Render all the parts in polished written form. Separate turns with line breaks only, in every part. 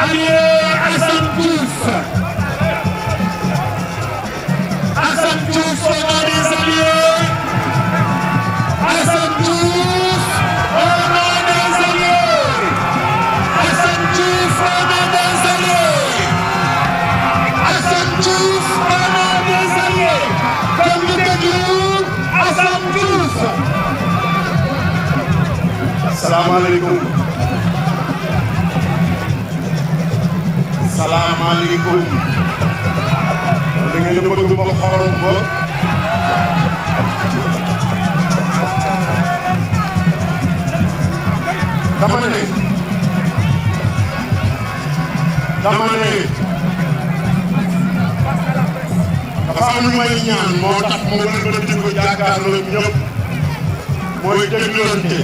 allié Assane Diouf. Assane Diouf au nom des alliés. Assane Diouf au nom des alliés. Assane Diouf au nom des alliés. Assane Diouf au nom des alliés. Comme nous déglou Assane Diouf. Salaamaaleykum. Salaamaaleykum. Da ngeen a bëgg ma xorom ko. dama ne dafa am lu may ñaan moo tax ma wëlbati ko jàkkaarloo ñëpp mooy dégloonte.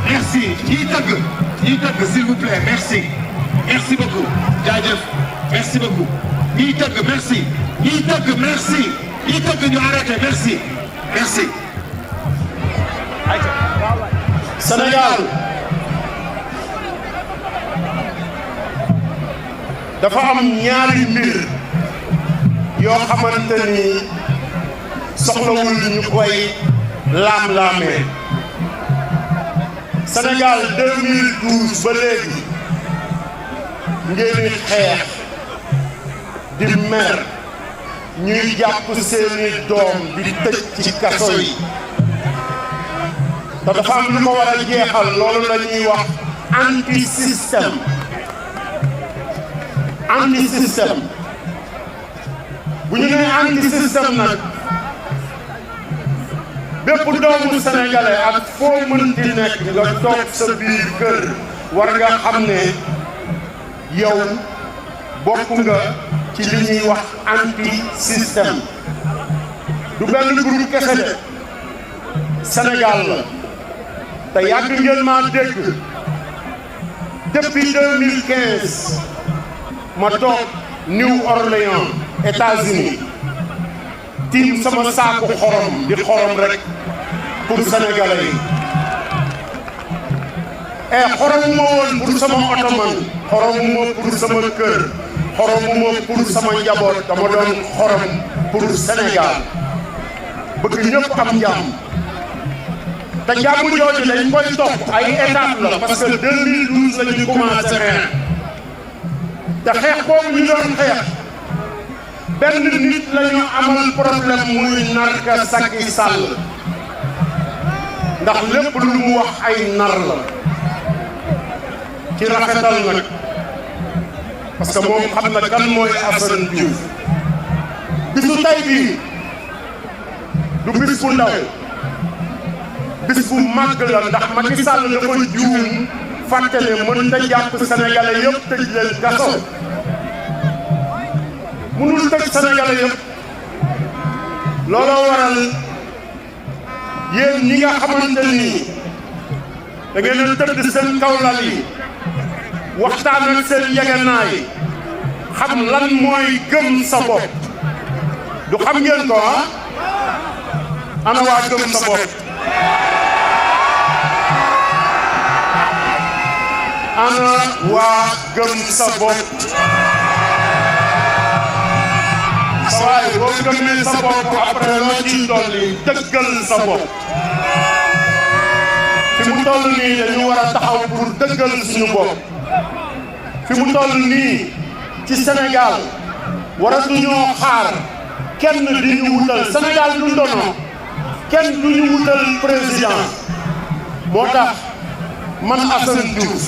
Merci. Ñiy tëgg s'il vous plaît, merci. Merci beaucoup. jaajëf. Merci beaucoup. Ñiy tëgg merci. Ñiy tëgg merci. Ñiy tëgg ñu arrêté merci. Merci. Sénégal dafa am ñaari mbir yoo xamante ni soxlawul ñu koy laam-laamee. Sénégal 2012 ba léegi ngeen xeex di mer ñuy jàpp seeni doom di tëj ci kaso yi te dafa am lu ko war a jeexal loolu la ñuy wax anti système bu ñu nee anti système nag bépp doomu sénégalais ak foo mënti nekk nga toog sa biir kër war nga xam ne yow bokk nga ci li ñuy wax anti système du benn groupe kese de Sénégal la te yàgg ngeen maa dégg depuis 2015 ma toog New Orleans États-Unis tiim sama saaku xorom di xorom rek pour sénégalais yi xoromuma woon pour sama oto man xoromuma pour sama kër xoromuma pour sama njaboot dama doon xorom pour Sénégal bëgg ñëpp am jàmm te jàmm jooju dañ koy topp ay étape la parce que 2012 la ñu commencé xeex te xeex boobu ñu doon xeex benn nit la ñu amal problème muy narka Macky Sall ndax lépp lu mu wax ay nar la ci rafetal nag parce que moom xam na kan mooy Assane Diouf bisu tey bii du bis bu ndaw bis bu màgg la ndax Macky Sall dafa juum fàtte ne mën na jàpp sénégalais yëpp tëj leen kaso mënul tëj sénégalais yëpp looloo waral yéen ñi nga xamante ni da ngeen a tëdd seen kawlal yi waxtaan ak seen yegenaay xam lan mooy gëm sa bopp du xam ngeen ko ah ana waa gëm sa bopp ana waa gëm sa bopp waaye boo gëmee sa bopp après loo ciy dolli dëggal sa bopp fi mu toll nii dañu war a taxaw pour dëggal suñu bopp fi mu toll nii ci Sénégal waratuñoo xaar kenn di ñu wutal Sénégal du ndono kenn du ñu wutal président moo tax man Assane Diouf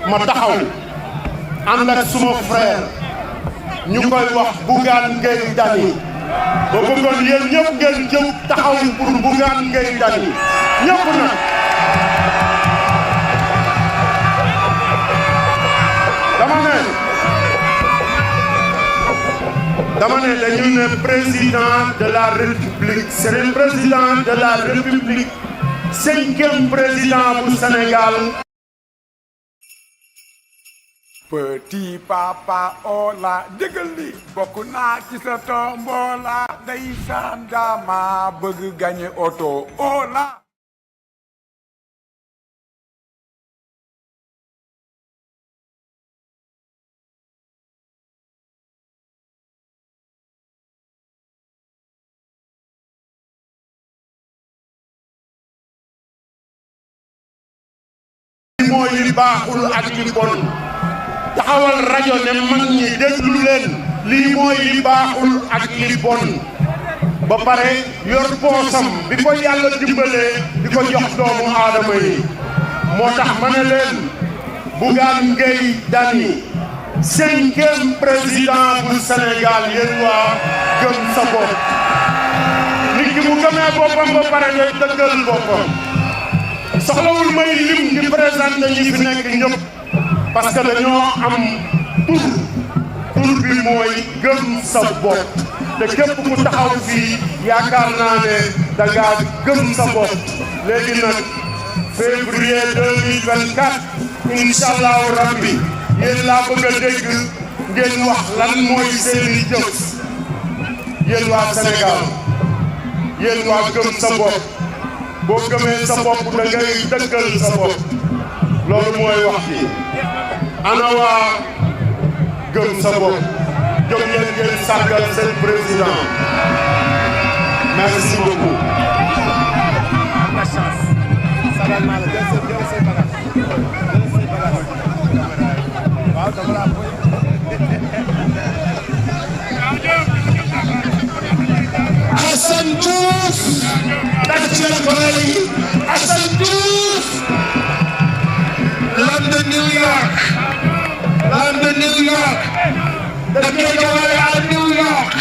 ma taxaw ànd ak suma frère ñu koy wax Bougane Gueye Dany ba bëggoon yéen ñëpp ngeen jëw taxaw pour Bougane Gueye Dany ñëpp nag dama ne dañu ne président de la république c'est le président de la république 5e président bu Sénégal.
Petit papa ola déggal li bokk naa ci sa tombola ndeysaan dama bëgg gagné oto ola
mooy li baaxul ak li bon taxawal rajo ne mag ñi déglu leen lii mooy li baaxul ak li bon ba pare yor poosam bi ko yàlla dimbalee di ko jox doomu aadama yi moo tax ma ne leen Bougane Gueye Dany 5e président bu Sénégal yéen waa gëm sa bopp nit ki mu gëmee boppam ba pare ngay dëggal boppam soxlawul may lim di présenté ñi fi nekk ñëpp parce que dañoo am tur bi mooy gëm sa bopp te képp ku taxaw fii yaakaar naa ne da ngaa gëm sa bopp léegi nag février 2024 incha allahu rabbi yéen laa bëgg a dégg ngeen wax lan mooy seeni jëf yéen waa Sénégal yéen waa gëm sa bopp boo gëmee sa bopp da ngay dëggal sa bopp loolu mooy wax ji ana waa gëm sa bopp jóg leen ngeen sargal seen président merci beaucoup.
Assane Diouf tàcceel boy Assane Diouf London New York the Guédiawaye à New York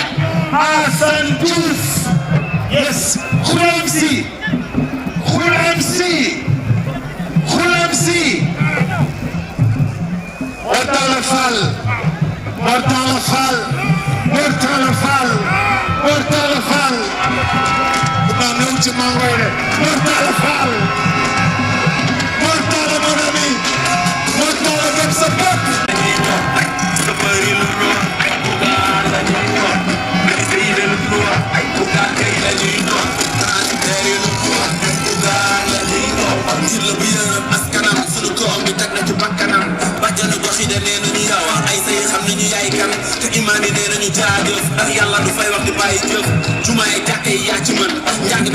Assane Diouf yes Khoul MC Mortala Fall maa ñëw ci maa ngoy de Mortala Fall Mortala mon ami Mortala gëm sa bopp sa bëri lu noor Bougane la ñuy noor ministre lu noor Bougane kay la ñuy noor transitaire lu noor Bougane la ñuy noor ci la bu yërëm askanam sunu koom bi teg na ci bakkanam bàjjanu gox yi de nee nañu yow ay say xam nañu yaay kan te imaan yi nee nañu jaajëf ndax yàlla du fay wax di bàyyi jëf jumaa yi jàkka yi yaa ci mën njàng